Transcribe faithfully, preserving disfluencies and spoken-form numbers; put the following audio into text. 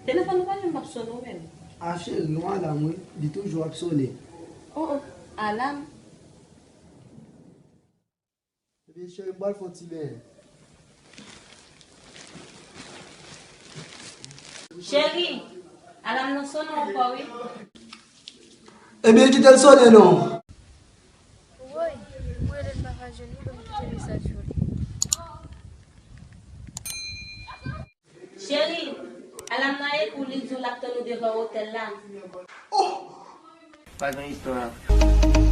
Telefòn ou pa janm p ap sonnen w menm. A cheri, yon alam wi, li toujou ap sonnen. Oh oh, alam. Ebyen cheri, m pral fè yon ti benyen. Cheri, alam nan sonnen ankò wi. Ebyen kite l sonnen non. Woy, m rele l m pa ka jwenn li, ban m kite mesaj pou li. Cheri, alam nan ye pou li di w l ap tann ou devan otèl la. Oh! Pa gen istwa.